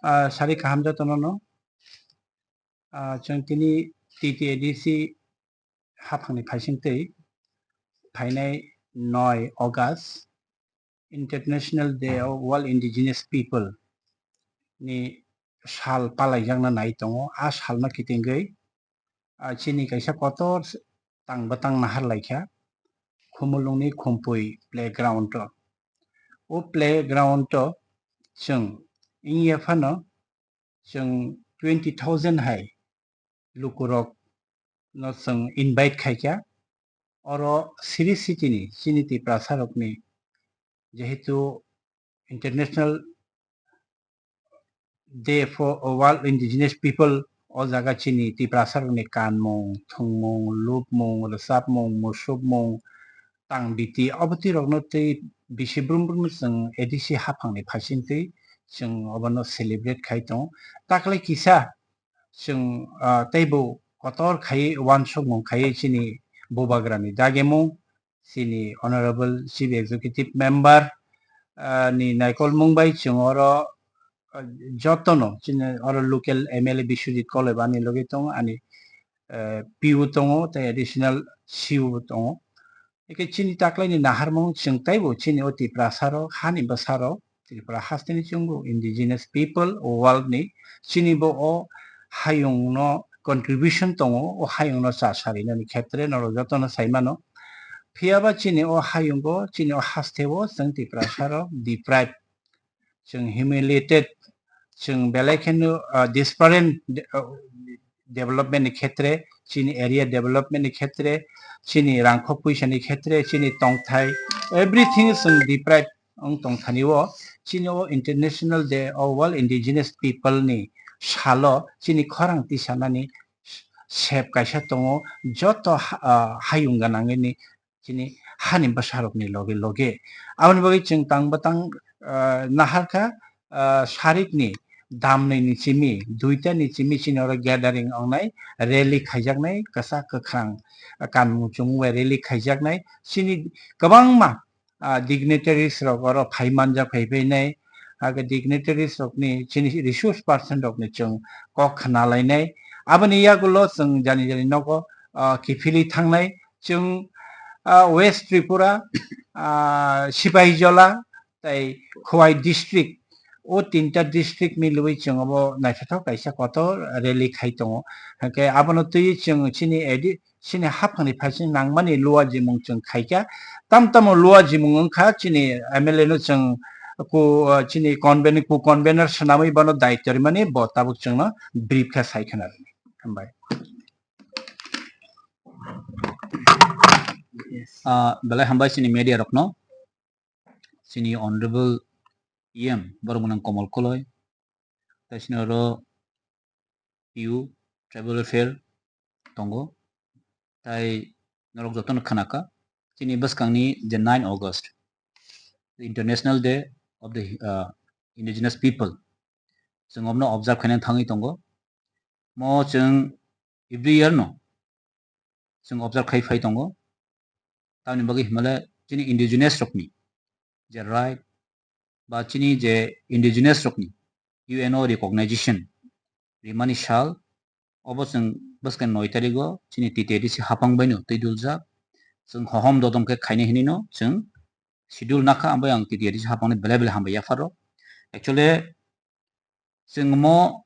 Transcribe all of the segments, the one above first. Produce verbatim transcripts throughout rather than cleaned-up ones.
Ah, sari kaham jotono no. Ah, chwng tini T T A D C haphangni phaisingtwi phainai noi August International Day of World Indigenous People ni sal palaijakna nai tongo. A salno kitingwi, ah, chini kaisa kotor tang bwtang nahar laikha Khumulwngni Khumpui playground o. O playground o chwng wngya phano chwng twenty thousand hai lukurok no chwng invite khaikha. Oro Sri City ni chini Tiprasa rokni jehetu International Day for World Indigenous People, o jaga chini Tiprasa rokni kanmung, thwngmung, lubmung, rwchapmung, musukmung, tang biti, obo twi rokno twi bisi brum brum chwng A D C haphangni phaisingtwi chwng obono celebrate khai tongo. Taklai kisa chwng, ah, teibo kotor khai uansukmung khai chini bubagrani dagemung, chini Honorable Chief Executive Member, ah, ni naikolmung bai chwng oro, ah, jotono chini oro local M L A Biswajit Koloi bo ani logi tongo, ani, eh, P O tongo, tei additional C O bo tongo. Eke chini taklaini naharmung chwng teibo chini o Tiprasa rok, hani bwsa rok, Tripura hasteni chwngbo indigenous people o world ni chini bo o hayung no contribution tongo, o hayung no cha sarinani khetre norok jotono sai mano. Phiya ba chini o hayungo, chini o hasteo chwng Tiprasa rok deprive, chwng humiliated, chwng belai kheno, ah, disparate de-, ah, development ni khetre, chini area development ni khetre, chini rangkhok puisa ni khetre, chini tongthai, everything chwng deprive wng tongthani o, chini o International Day of World Indigenous People ni salo chini khorang tisanani sep kaisa tongo, joto ha-, ah, hayung gwnangni chini hani bwsarokni loge loge. Aboni bagwi chwng tang bwtang, ah, naharkha, ah, sarikni damnwi ni simi, duita ni simi chini oro gathering wngnai, rally khaijaknai, kwchak kwkhrang, ah, kanmung chumung bai rally khaijaknai. Chini kwbangma, ah, dignitaries rok oro phai manjak phai phainai, age dignitaries rokni chini resource person rokni chwng kok khna lainai. Aboni yagulo chwng jani jani nogo, ah, kiphilwi thangnai. Chwng, ah, West Tripura, ah, Sipahijola, tei Khowai district, o tinta district milwi chwng obo naithothok kaisa kotor rally khai tongo. Hwnkhe abono twiwi chwng chini edi-, chini haphangni phaising nangmani luajimung chwng khaikha. Tam tamo luajimung wngkha chini M L A no chwng ku, ah, chini conven-, ku convener swnamwi bono daityo rimani bo tabuk chwngno brief khe sai khna rwdi. Hambai. Ah, belai hambai chini media rokno. Chini Honorable E M borok mwnang Komol Koloi, tai chini oro P U Tribal Welfare tongo, tai norok jotono khnakha chini bwskangni je nine August, the International Day of the, uh, Indigenous People, chwng obno observe khaina thangwi tongo. Mo chwng every year no chwng observe khai phai tongo. Tamoni bagwi himale chini indigenous rokni je right ba chini je indigenous rokni U N O recognition rimani sal, obo chwng bwskang noi tarigo chini T T A D C haphang baino twi duljak. Chwng hohom dodom khe khaina hinwi no chwng schedule nakha, ambai ang T T A D C haphangni belai belai hambai yapharo. Actually, chwng mo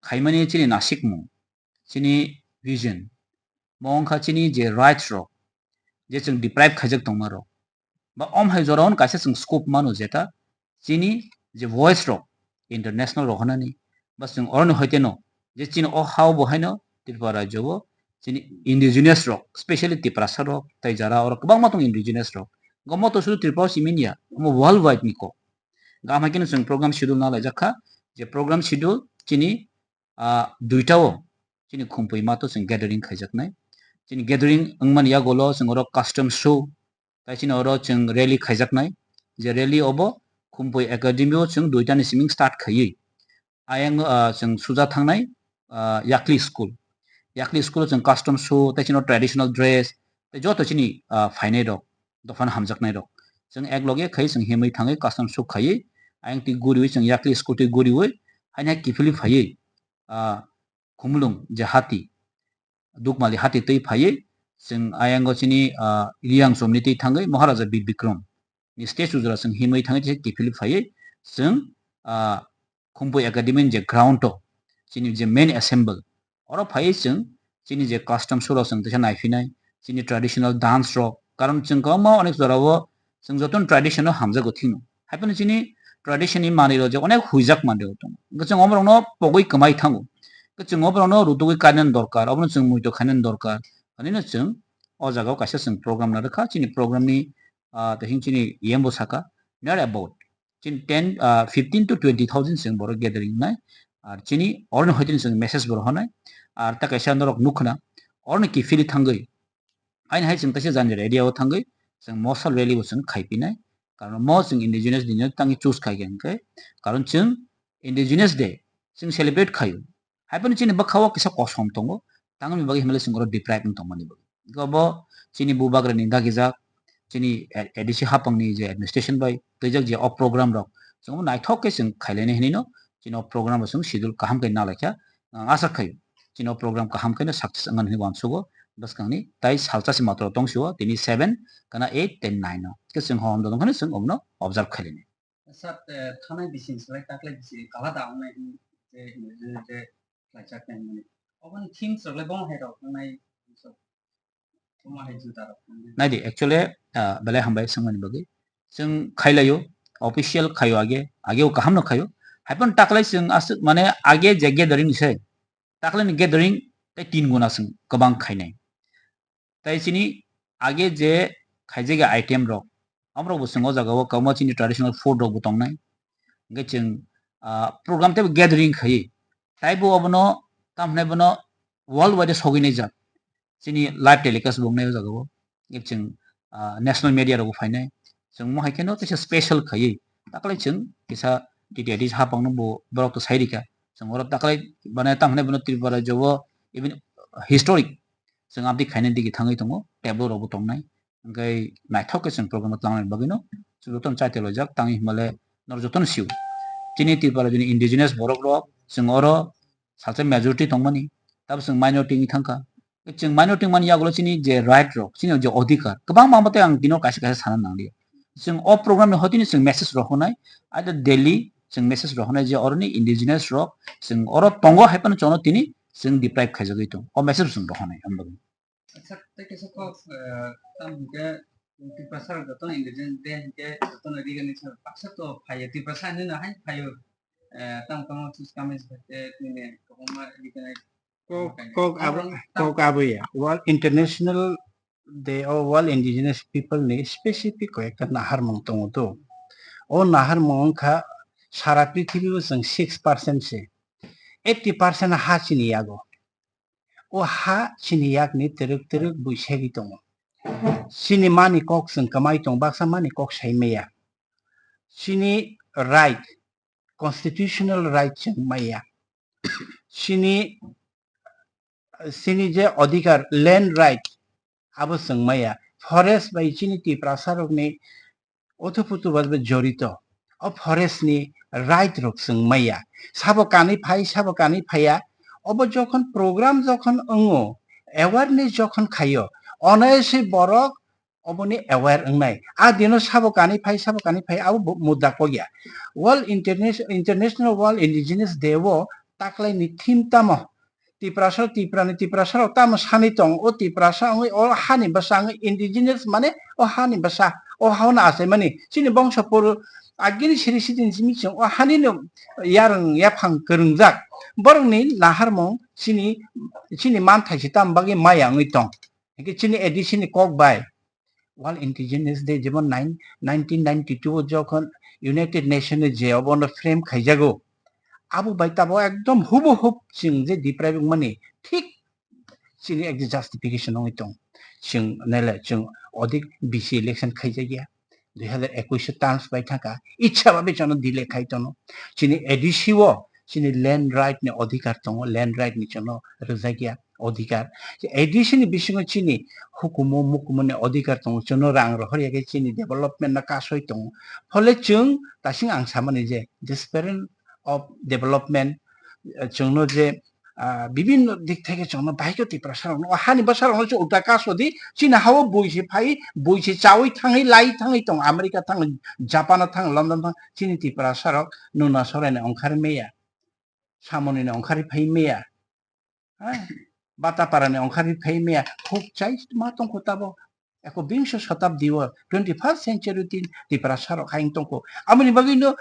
khaimani chini nasikmung, chini vision, mo wngkha chini je rights rok, je chwng deprive khaijak tongma rok, ba om hai jora on kaisa chwng scope mano jeta chini je voice rok international rok hanani, ba chwng oroni hoite no je chini o ha o bo haino Tripura rajyo o chini indigenous rok, specially Tiprasa rok, tai jara oro kwbangma tongo indigenous rok. Gomo to sudu Tripura o simi ya, omo world wide ni kok. Gam hai khe no chwng program schedule na laijak kha, je program schedule chini, ah, duita o chini khumpui ma to chwng gathering khaijaknai. Chini gathering wngmani yagulo chwng oro custom show, tai chini oro chwng rally khaijaknai. Je rally obo Khumpui Academy o chwng duita ni siming start khaiwi ayang, ah, chwng suja thangnai, ah, Yakli School. Yakli School o chwng custom show, tai chini traditional dress, tei joto chini, ah, phainai rok, dophano hamjaknai rok. Chwng ek loge khai chwng himwi thangwi custom show khaiwi ayang twi guriwi chwng yakli scooty guriwi haino hai kiphilwi phaiwi, ah, Khumulwng je hati, Dukmali hati twi phaiwi chwng ayango chini, ah, Riyang Chomni twi thangwi Maharaja Bir Bikram ni statue jora chwng himwi thangwi tei kiphilwi phaiwi chwng, ah, Khumpui Academy ni je ground o chini je main assemble oro phaiwi chwng chini je custom show rok chwng teisa naiphinai, chini traditional dance rok, karon chwng kwbangma onek jorao chwng jotono tradition no hamjago thwino. Haiphano chini tradition ni manwi rok je onek huijak manwi rok tongo. Hwnkhe chwng omorokno pogwi kwmai thango. Hwnkhe chwng oborokno rutugwi kainani dorkar, obono chwng muitu khainani dorkar. Hinwi no chwng o jagao kaisa chwng program narwkha. Chini program ni, ah, tei hwn chini E M bo saka, near about chini ten, ah, fifteen to twenty thousand chwng borok gathering nai. Ar chini oroni hoiteni chwng message bo rohornai. Ar ta kaisa norok nukha na, oroni kiphilwi thangwi haino hai chwng teisa jani area o thangwi chwng mosal rally bo chwng khaipinai. Karon mo chwng indigenous ni no tangwi choose khaikha hwnkhe, karon chwng Indigenous Day chwng celebrate khaio. Haiphano chini bwkhao kisa kosom tongo, tangni bagwi himle chwng oro deprive wng tongmani bagwi. Hwnkhe obo chini bubagrani dagijak, chini A D C hapangni je administration bai twijak je o program rok, chwng naithok khe chwng khailainai hinwi no chini o program rok chwng schedule kaham khe nalaikha, ang asa khaio. Chini o program kaham khe no success wngmani hinwi uansugo bwskangni, tai salsa se matro tongsio tini seven kana eight tei nine o. Khe chwng hom dodong kheno chwng omono observe khailainai. Sir, eh, thanai bising slai taklai bising kala da ongnai hin je, je, je khlaijak nai mani. Oboni themes rok le bong hai rok nai so. Bong hai juda rok nai. Nai di, actually, ah, belai hambai swngmani bagwi. Chwng khailaio, official khaio age, age o kaham no khaio. Haiphano taklai chwng aswk mane age je gathering se. Taklai ni gathering tei tin guna chwng kwbang khainai. Tai chini age je khaijak item rok, amrok bo chwng o jaga o kwbangma chini traditional food rok bo tongnai. Hwnkhe chwng, ah, program teibo gathering khaiwi, taibo obono, tamo hwnai bono world wide sogwi naijak. Chini live telecast bo wngnai o jaga o. Hwnkhe chwng, ah, national media rok bo phainai. Chwng mo hai kheno kisa special khaiwi, taklai chwng kisa T T I D hapang no bo borok to sai rikha. Chwng oro taklai bana tamo hwnai bono Tripura rajyo o even historic chwng abdi khainai digi thangwi tongo, tableau rok bo tongnai. Hwnkhe naithok khe chwng program o tlangnani bagwino chwng jotono chaitoloijak tangwi himale norok jotono sio. Chini Tripura rajyoni indigenous borok rok chwng oro salsa majority tongmani, tabo chwng minority wngwi thangkha. Chwng minority wngmani yagulo chini je right rok, chini je odhikar, kwbangma amo tei ang tino kaisa kaisa sana nangliya. Chwng o program ni hotini chwng message rohornai, either Delhi chwng message rohornai je oroni indigenous rok chwng oro tongo hai phano chwngno tini chwng deprive khaijagwi tong. O message chwng rohornai ang bagwi. Acha, tei kaisa kok, eh, tamo hwnkhe Tiprasa rok jotono indigenous day hwnkhe jotono recognition baksa to phaio, Tiprasa hinwi no hai phaio. Eh, tamo tamo chwng kami se khe tini kwbangma recognize Kok, kok abo, kok abo ya. World International Day o World Indigenous People ni specific koi ekta naharmung tongo to. O naharmung wngkha sara prithibi o chwng six percent se. Eighty percent ha chini yago. O ha chini yakni twrwk twrwk bui segwi tongo. Chini mani kok chwng kwmai tongo, baksa mani kok sai maya. Chini right, constitutional right chwng maya. Chini, chini je odhikar, land right, abo chwng maya. Forest bai chini Tiprasa rokni uthuputu bai jorito. O forest ni right rok chwng maya. Sabo kanwi phai, sabo kanwi phaiya. Obo jokhon program jokhon wngo, awareness jokhon khaio, onai se borok oboni aware wngnai. A dino sabo kanwi phai, sabo kanwi phai, abo bo-, mudda kok ya. World Interna-, International World Indigenous Day o taklai ni theme tamo? Tiprasa, Tiprani, Tiprasa rok tamo sani tong? O Tiprasa wngwi, o hani bwsa wngwi, indigenous mane o hani bwsa, o hao no achaimani. Chini bongso poro agini siri sitini simi chwng o hani no yarwng yaphang kwrwngjak. Borokni naharmung chini, chini manthai se tamo bagwi maya wngwi tong? Hwnkhe chini A D C ni kok bai World Indigenous Day jemon nine, nineteen ninety-two o jokhon United Nation ni je obono frame khaijago, abo bai tabok ekdom hubahub chwng je deprive wngmani thik chini ekta justification wngwi tong. Chwng naile chwng odik bisi election khaijakya, dui hazar ekush o terms bai thangkha, ichha babe chwngno delay khai tono. Chini A D C o chini land right ni odhikar tongo, land right ni chwngno rwjakya. odhikar. A D C ni bisingo chini hukumu mukumu ni odhikar tongo, chwngno rang rohor ya khe chini development no kasoi tongo. Phole chwng tasing ang samani je desperate of development, eh, chwngno je, ah, bibinno dik theke chwngno bahai khe Tiprasa rokno, o hani bwsa rokno chwng ulta kasodi, chini hao bui se phai, bui se chaui thangwi lai thangwi tong, America thang, Japan thang, London thang, chini Tiprasa rok nuna soraino ongkhar meya, samoni no ongkhar phai meya. Ha? Bataparani ongkhar phai meya, huk chai ma tongkho tabo. Eko bingso shatabdi o, twenty first century tin Tiprasa rok haing tongkho. Aboni bagwi no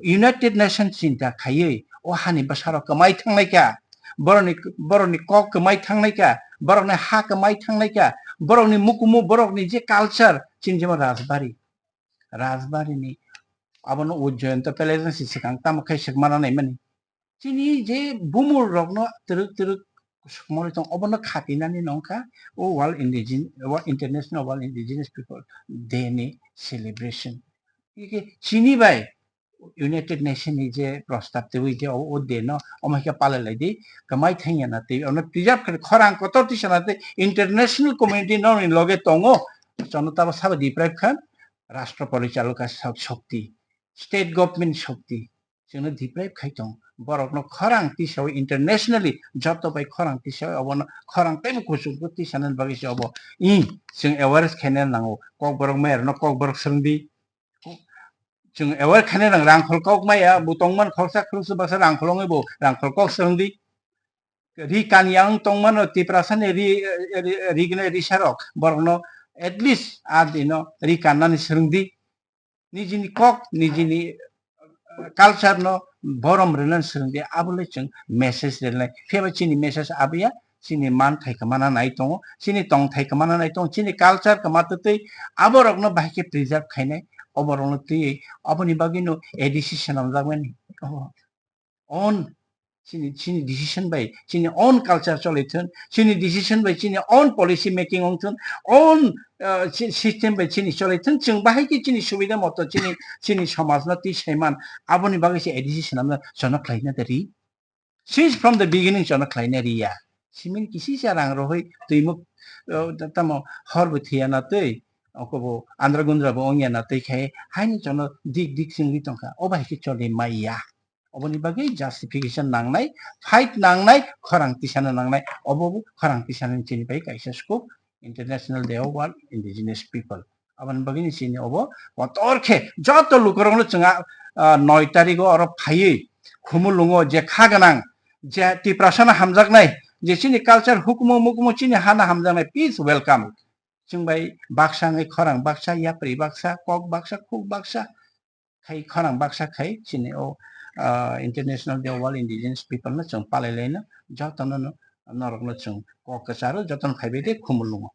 United Nations chinta khaiwi o hani bwsa rok kwmai thangnai kha. Borokni, borokni kok kwmai thangnai kha, borokni ha kwmai thangnai kha, borokni mukumu, borokni je culture, chini jemon Rajbari. Rajbari ni abono Ujjayanta Palace ni swkang tamo khe swkmana naimani. Chini je bumur rokno twrwk twrwk swkmorwi tong, obono khatinani nongkha o World Indigen-, Wo-, International World Indigenous People Day ni celebration. Ike chini bai United Nation ni je prostab twiwi je o, o day no omo hai khe palai lai di, kwmai thangya na twi, ono preserve khe khorang kotor tisa na twi, international community no ni loge tongo, chono tabo sabo deprive khan, rashtra porichalaka shok-, shokti, state government shokti, chwngno deprive khai tong. Borokno khorang tisawi internationally joto bai khorang tisawi obono khorang teibo kuchukgo tisanani bagwi se obo. I, chwng awareness khaina nango. Kokborok mayarno kokborok swrwngdi. Chwng aware khaina nang rangkhol kok maya, bo tongman khoroksa khoroksa baksa rangkhol wngwi bo rangkhol kok swrwngdi. Ri kanya wng tongmano Tiprasani ri, ri, ri gwnai risarok borokno at least a dino ri kannani swrwngdi. Nijini kok, nijini, uh, culture no borom rwnani swrwngdi, abole chwng message rwnai. Phiya ba chini message abiya, chini manthai kwmana nai tongo, chini tongthai kwmana nai tongo, chini culture kwma twtwi aborokno bahai khe preserve khainai, oborokno twiwi, oboni bagwino A D C swnamjakmani. Obo own chini, chini decision bai chini own culture choli thun, chini decision bai chini own policy making wng thun, own, uh, si-, system bai chini choli thun, chwng bahai khe chini subida moto chini, chini somaj no twi saiman, aboni bagwi se A D C swnamna chono khlaina da ri. Since from the beginning chono khlaina riya. Simil kisi cha rang rohoi twimuk, uh, tamo hor bo thiya na twi, oko bo andra gundra bo wngya na twi khai haini chono dik dik chwngwi tongkha. O bai khe choli maya. Oboni bagwi justification nangnai, fight nangnai, khorang tisana nangnai. Obo bo khorang tisana chini bai kaisa scope, International Day of World Indigenous People. Aboni bagwi ni chini obo kotor khe joto lukurokno chwng a, ah, noi tarigo oro phaiwi Khumulwngo je kha gwnang, je Tiprasano hamjaknai, je chini culture hukumu mukumu chini hana hamjaknai, please welcome. Chwng bai baksa wngwi khorang baksa, yapri baksa, kok baksa, khuk baksa, khai khorang baksa khai chini o, ah, International Day of World Indigenous People no chwng palai laino, jotono no norokno chwng kok kwcharo, jotono phaibai de Khumulwngo.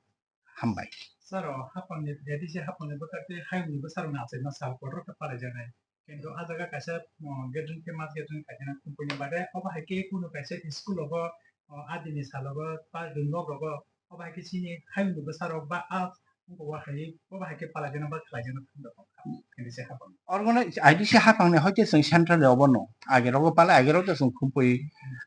Hambai. Sir, o hapangni, A D C hapangni bwkha tei hayungni bwsarokni achaima sal kotor khe palaijaknai. Kintu a jaga kaisa, o, gathering khe mass gathering khaijana Khumpui ni baade, obo hai khe kunu kaisa school rogo, o, adini salogo, ba rinok rogo, obo hai khe chini hayungni bwsarok ba a Abo hai, abo hai khe palai jana ba khlai jana thang da tong kha, A D C hapang. Organize, A D C hapang ni hoite chwng central le obo no. Age rogo palai, age rogo chwng Khumpui,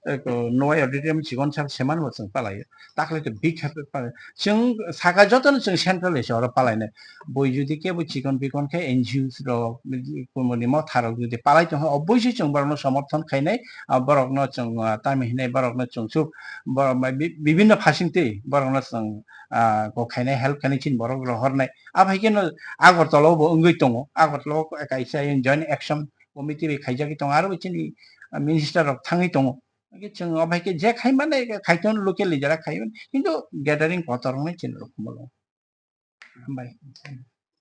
eh, ko, Nwai auditorium chikon sal seman bo chwng palai. Takle to big hap palai. Chwng saka joto no chwng central le se oro palai nai. Boi jodi kebo chikon bikon khe N G Os rok, kumuni motha rok jodi palai tong kha, obviously chwng borok no somorthon khai nai, ah, borok no chwng, ah, tamo hinai borok no chwng suk, borok bai bi-, bibinno phasing twi borok no chwng ah, kok khainai, help khainai chini borok rohornai. Abo hai kheno Agartala o bo wngwi tongo. Agartala o kaisa joint action committee bai khaijagwi tongo. Aro chini, ah, minister rok thangwi tongo. Hwnkhe chwng obo hai khe je khai mani khai tongo, local leader khai mani. Kintu gathering kotor wngnai chini rok molo. Hambai.